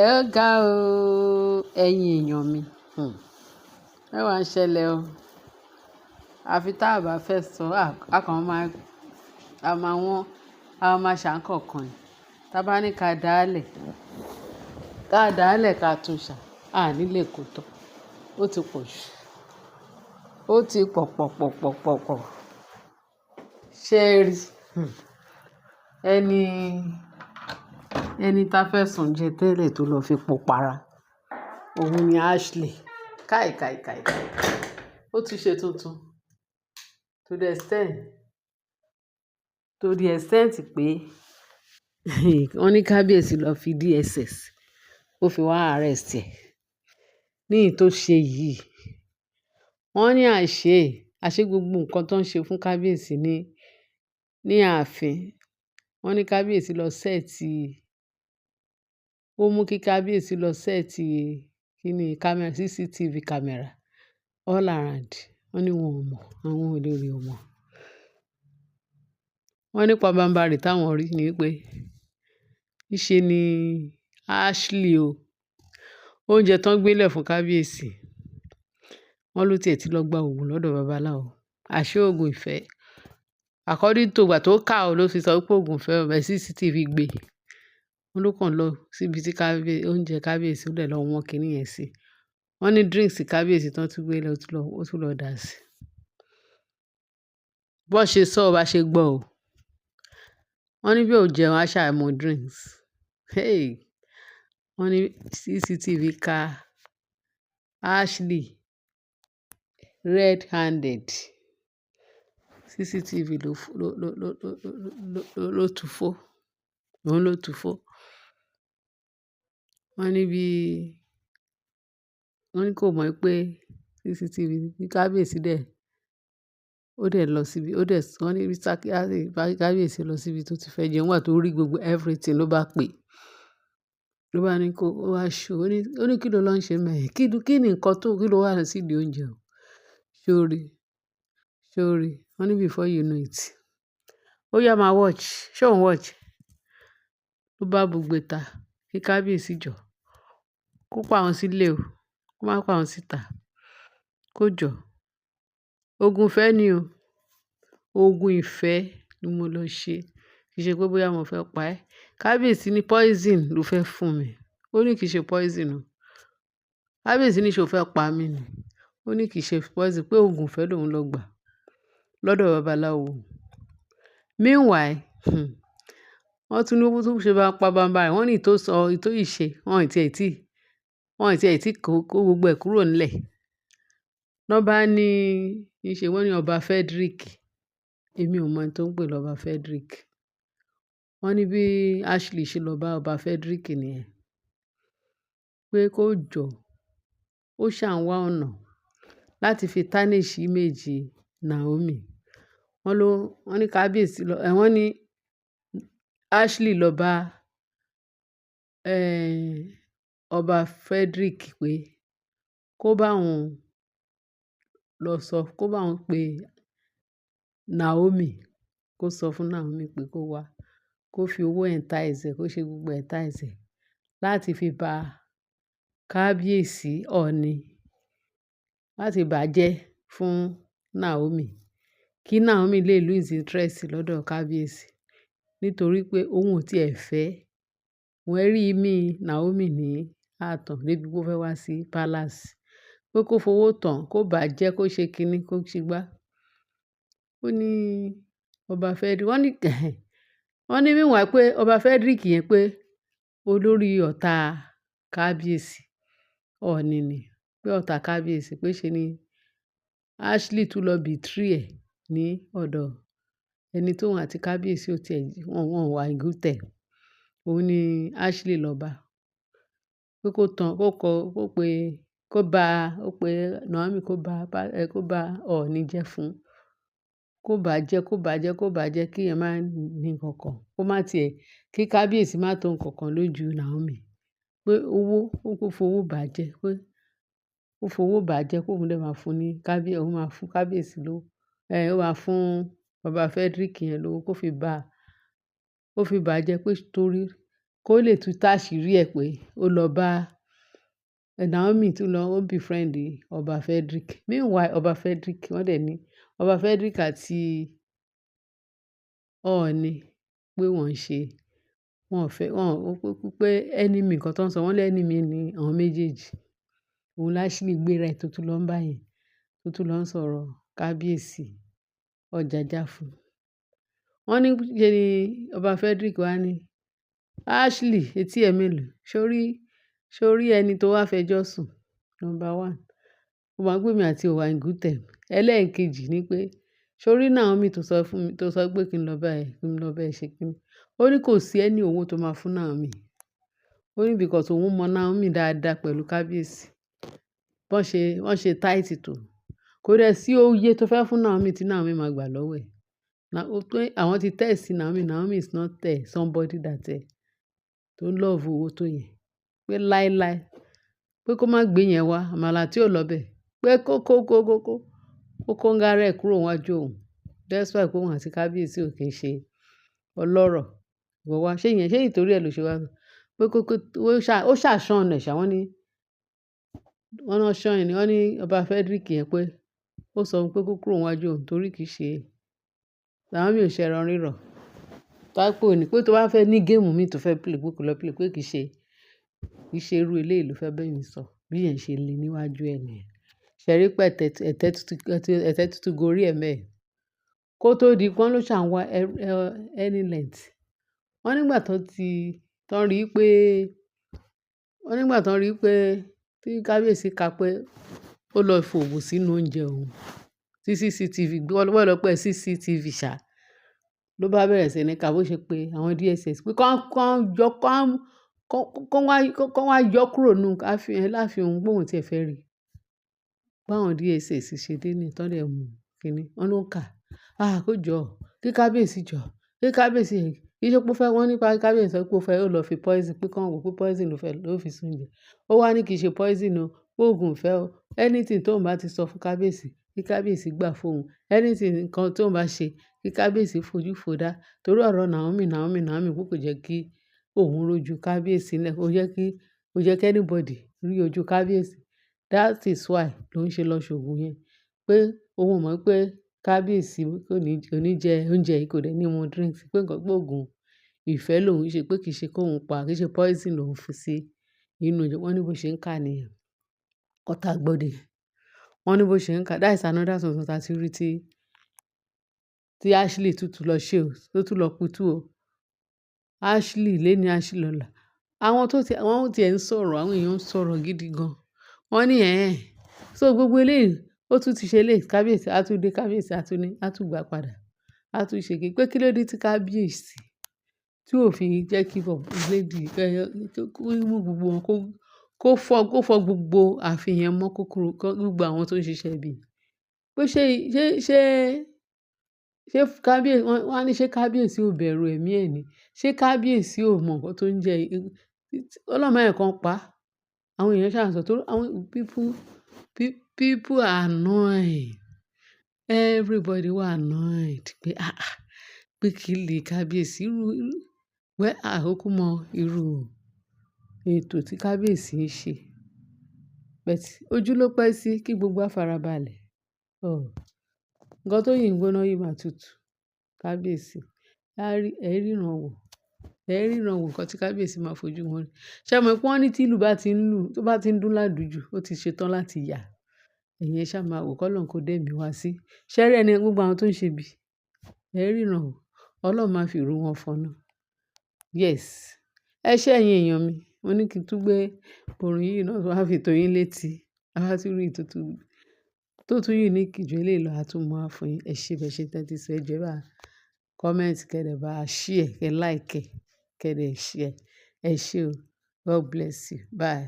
Ẹ ga o, ẹ̀yin èèyàn mi. Mẹ́wàá ń ṣẹlẹ̀ o. Àfi tá a bá fẹ́ sọ, a kàn máa, a máa wọ́n, a máa ṣà nkankan ni. Tá bá ní ká dáálẹ̀, ká dáálẹ̀ ká tún ṣà, a ní lè kó tán. Ó ti pọ̀ jù. Ó ti pọ̀ pọ̀ pọ̀ pọ̀ pọ̀ pọ̀. Ṣé ẹ rí? Ẹni, ẹni tá fẹ́ sùn jẹ tẹ́lẹ̀ tó lọ fi epo para. Òun ni Ashley. Kai kai kai kai. Ó ti ṣe tuntun. To the extent pé wọ́n ní kábíyèsí lọ fi DSS, ó fi wá arrest ẹ̀. Ní èyí tó ṣe yìí, wọ́n ní àṣé, àṣé gbogbo nǹkan tó ń ṣe fún kábíyèsí ní ààfin. Wọ́n ní kábíyèsí lọ set, ó mú kí kábíyèsí lọ set kíni camera, CCTV camera all around. Wọ́n ní wọn ò mọ̀, àwọn olórí ò mọ̀. Wọ́n ní pabambarì táwọn rí ni pé, níṣe ni Ashley o. Oúnjẹ tó ń gbé lẹ̀ fún kábíyèsí. Wọ́n ló tiẹ̀ tí lọ gba òògùn lọ́dọ̀ babaláwo. Àṣé òògùn ìfẹ́. According to ìgbà tó kà ó ló fi sọ pé òògùn ìfẹ́ o, but CCTV gbé. Wọ́n ló kàn lọ síbi tí oúnjẹ kábíyèsí ó dẹ̀ lọ wọ́n kíní yẹn sí. Wọ́n ní drinks kábíyèsí tó tún gbé lọ, ó tún lọ dà sí. Bó ṣe sọ, bá ṣe gbọ́ o. Wọ́n ní bí ó jẹun, a ṣà mú drinks. Hey! Wọ́n ní CCTV ka Ashley red-handed. CCTV ló, ló, ló, ló, ló, ló, ló tú fó. Òun ló tú fó. Wọ́n ní bí, wọ́n ní kò mọ̀ pé CCTV ní kábíyèsí dẹ̀, ó dẹ̀ lọ síbi, ó dẹ̀, wọ́n ní bí kábíyèsí lọ síbi tó ti fẹ́ jẹun, nígbà tó rí gbogbo everything ló bá pè. Ló bá ní kó wá show, ó ní kí ló lọ ń ṣe ńbẹ̀yẹn? Kí ni nǹkan tó, kí ló wà sí ìdí oúnjẹ o? Ṣé o rí? Ṣé o rí? Wọ́n ní before you know it. Ó yá máa watch. Ṣé òun watch? Ló bá bugbe ta kí kábíyèsí jọ̀. Kó pa òun sílé o. Kó má pa òun síta. Kó jọ̀. Ògùn ìfẹ́ ni o. Ògùn ìfẹ́ ni mo lọ ṣe. Kì í ṣe pé bóyá mo fẹ́ pa ẹ́. Kábíyèsí ní poison ló fẹ́ fún mi. Ó ní kì í ṣe poison o. Kábíyèsí ní ṣé o fẹ́ pa mí ni? Ó ní kì í ṣe poison, pé ògùn ìfẹ́ lòun lọ gbà lọ́dọ̀ babaláwo. Meanwhile, wọ́n tún ní ó tún ṣe bá pa bàǹbà rẹ̀. Wọ́n ní tó sọ, tó ìṣe, wọ́n ì tí ẹ̀ tí kó gbogbo ẹ̀ kúrò nílẹ̀. Lọ́ bá ní, ní ṣe wọ́n ní ọba Frederick. Èmi ò mọ ẹni tó ń pè lọ́ba Frederick. Wọ́n ní bí Ashley ṣe lọ bá ọba Frederick nìyẹn. Pé kó jọ̀, ó ṣà ń wá ọ̀nà láti fi tarnish image Naomi. Wọ́n ló, wọ́n ní kábíyèsí lọ, wọ́n ní Ashley lọ bá, ọba Frederick pé kó bá òun lọ sọ, kó bá òun pe Naomi, kó sọ fún Naomi pé kó wá, kó fi owó entice ẹ, kó ṣe gbogbo entice ẹ láti fi bá kábíyèsí Ọọ̀ni, láti bàjẹ́ fún Naomi. Kí Naomi lè lose interest lọ́dọ̀ kábíyèsí. Nítorí pé òun ò tí è fẹ́. Wọ́n rí ìmí Naomi ní ààtàn débi pé ó fẹ́ wá sí palace. Pé kó fowó tán, kó bàjẹ́, kó ṣe kíní, kó ṣe gbá. Ó ní ọba Frederick, wọ́n ní, wọ́n ní meanwhile pé ọba Frederick yẹn pé olórí ọ̀tá kábíyèsí Ọọ̀ni ni. Pé ọ̀tá kábíyèsí pé ṣe ni Ashley tún lọ betray ẹ̀ ní ọ̀dọ̀ ẹni tó òun àti kábíyèsí ò tí è, wọ́n wà in good term. Òun ni Ashley lọ bá. Pé kó tán, kó kọ, kó pe, kó bá, ó pe Naomi kó bá Ọọ̀ni jẹ́ fún. Kó bá jẹ́, kó bá jẹ́, kó bá jẹ́ kí ẹ má ní nǹkan kan. Kó má tí ẹ, kí kábíyèsí má tó nǹkan kan lójú Naomi. Pé owó, ó fowó bá jẹ́, pé ó fowó bá jẹ́ kó òun dẹ̀ máa fún ní ó máa fún kábíyèsí lówó. Ó máa fún ọba Frederick yẹn lówó kó fi bá, ó fi bá jẹ́ pé torí Kó lè tú táṣìírí ẹ̀ pé ó lọ bá Naomi tún lọ, ó befriend ọba Frederick. Meanwhile, ọba Frederick, wọ́n dẹ̀ ní ọba Frederick àti Ọọ̀ni pé wọ́n ń ṣe, wọ́n ò fẹ́, wọ́n pé enemy, nǹkan tó ń sọ, wọ́n lé enemy ni àwọn méjèèjì. Òun Ashley gbéra ẹ̀ tó tún lọ ń bá yẹn, tó tún lọ ń sọ̀rọ̀ kábíyèsí Ọ̀jájá fún. Wọ́n ní ṣe ni ọba Frederick wá ní, "Ashley, etí ẹ mélòó? Ṣé o rí ẹni tó wá fẹjọ́ sùn? Number one. Ó máa ń pè mí àti ò wà in good term. Ẹlẹ́ẹ̀kejì ni pé, ṣé o rí Naomi tó sọ fún mi, tó sọ pé kí n lọ bá ẹ, kí n lọ bá ẹ ṣe kíni?" Ó ní kò sí ẹni owó tó máa fún Naomi. Ó ní because òun mọ Naomi dáadáa pẹ̀lú kábíyèsí. Wọ́n ṣe tight tó. Kò dẹ̀ sí oye tó fẹ́ fún Naomi tí Naomi máa gbà lọ́wọ́ ẹ̀. Ó pé àwọn ti test Naomi. Naomi is not somebody that tó love owó tó yẹn. Pé láíláí, pé kó má gbé yẹn wá, àmàlà tí ò lọ bẹ̀. Pé kó kóńgá rẹ̀ kúrò níwájú òun. Despite pé òun àti kábíyèsí ò kí ń ṣe ọlọ́rọ̀. Ìwọ wá, ṣé ìyẹn, ṣé ìtorí ẹ ló ṣe wá? Pé kó, ó ṣà shun ẹ̀ ṣá, wọ́n ní, wọ́n náà shun ẹ̀ ni. Wọ́n ní ọba Frederick yẹn pé ó sọ fún pé kó kúrò níwájú òun torí kì í ṣe Naomi ò ṣe ẹran rírọ̀. Tó bá pé òní, pé tó bá fẹ́ ní game mi tó fẹ́ play, pé kó lọ play, pé kì í ṣe irú eléyìí ló fẹ́ bá èmi sọ. Bí ìyẹn ṣe le níwájú ẹ nìyẹn. Ṣé rí pé ẹ̀tẹ́ tuntun gorí ẹ̀ mẹ́ẹ̀. Kó tó di pé wọ́n ló ṣà ń wá any length. Wọ́n nígbà tó ti, tó rí pé, wọ́n nígbà tó rí pé tí kábíyèsí ka pé ó lọ fòògùn sínú oúnjẹ òun. Tí CCTV, ọpẹ́lọpẹ́ CCTV ṣá, ló bá bẹ̀rẹ̀ sí ní ka bó ṣe pé àwọn DSS pé kán wá yọ kúrò nínú láàfin òun pé òun tí ẹ fẹ́ rí. Báwọn DSS ṣe dé ní tán dẹ̀ mú kíní, wọ́n ló ń kà. "Ah, kó jọ, kí kábíyèsí jọ, kí kábíyèsí." Kì í ṣe pé ó fẹ́, wọ́n ní kábíyèsí sọ pé ó fẹ́, ó lọ fi poison, pé kán wò pé poison ló fẹ́, ló fi sí oúnjẹ. Ó wá ní kì í ṣe poison o, pé òògùn ìfẹ́ o. Anything tóun bá ti sọ fún kábíyèsí, kí kábíyèsí gbà fún òun. Anything nǹkan tóun bá ṣe, kí kábíyèsí fojú fo dá. Torí ọ̀rọ̀ Naomi, Naomi, Naomi pé kò jẹ́ kí òun rojú kábíyèsí lẹ̀, kò jẹ́ kí anybody rí ojú kábíyèsí. That is why ló ń ṣe lọ ṣògùn yẹn. Pé òun ò mọ̀ pé kábíyèsí kò ní jẹ oúnjẹ yìí, kò dẹ̀ ní mu drinks. Pé nǹkan pé òògùn ìfẹ́ lòun ṣe, pé kì í ṣe kó òun pa, kì í ṣe poison lòun fi sí inú oúnjẹ. Wọ́n ní bó ṣe ń kà níyẹn. Nǹkan tá gbọ́ nìyẹn. Wọ́n ní bó ṣe ń kà. That is another tuntun tí a ti rí tí Ashley tún tún lọ ṣe o, tó tún lọ pitú o. Ashley léni, Ashley lọ́la. Àwọn tó ti, wọ́n tí ẹ̀ ń sọ̀rọ̀, àwọn èèyàn ń sọ̀rọ̀ gidi gan. Wọ́n ní ẹ̀ ẹ́. So gbogbo eléyìí, ó tún ti ṣe eléyìí, kábíyèsí, a tún dé kábíyèsí, a tún ní, a tún gbà padà. A tún ṣe kí, pé kí ló dé tí kábíyèsí tí ò fi jẹ́ kí lady kó mú gbogbo wọn kó fọ́ gbogbo ààfin yẹn mọ́ kó kúrò, gbogbo àwọn tó ń ṣiṣẹ́ ibi. Pé ṣé kábíyèsí, wọ́n á ní ṣé kábíyèsí ò bẹ̀rù ẹ̀mí ẹ̀ ni? Ṣé kábíyèsí ò mọ̀ nǹkan tó ń jẹ? Ọlọ́run má jẹ́ kan pa. Àwọn èèyàn ṣà ń sọ torí àwọn people are annoyed. Everybody were annoyed pé ah ah, pé kí ni kábíyèsí irú, irú. Well, a kúkú mọ irú ètò tí kábíyèsí ń ṣe. But ojú ló pẹ́ sí kí gbogbo wa farabalẹ̀. Oh, nǹkan tó yìí ń gbóná yìí máa tutù. Kábíyèsí, ẹ ríran wò, ẹ ríran wò nǹkan tí kábíyèsí máa fojú wọn rí. Ṣé ẹ mọ̀ pé wọ́n ní tí ìlú bá ti ń lù, tó bá ti ń dún ládùjú, ó ti ṣe tán láti yà. Ẹ̀yin ẹ ṣá máa wò kọ́lọ́run kó dé ẹ̀mí wá sí. Ṣé ẹ rí ẹni gbogbo àwọn tó ń ṣe bí? Ẹ ríran wò. Ọlọ́run máa fi ìrù wọn fọ́nà. Yes. Ẹ ṣé ẹ̀yin èèyàn mi. Mo ní kí n tún gbé orin yìí náà wá fi tó yín létí. A bá tún rí tuntun tó tún unique jù eléyìí lọ, a tún mú wá fún yín. Ẹ ṣé bẹ́ẹ̀ ṣe tẹ́tí sí ẹ jọ̀ọ́ ẹ bá comment, kẹ́ dẹ̀ bá share, kẹ́ like, kẹ́ dẹ̀ share. Ẹ ṣé o. God bless you. Bye.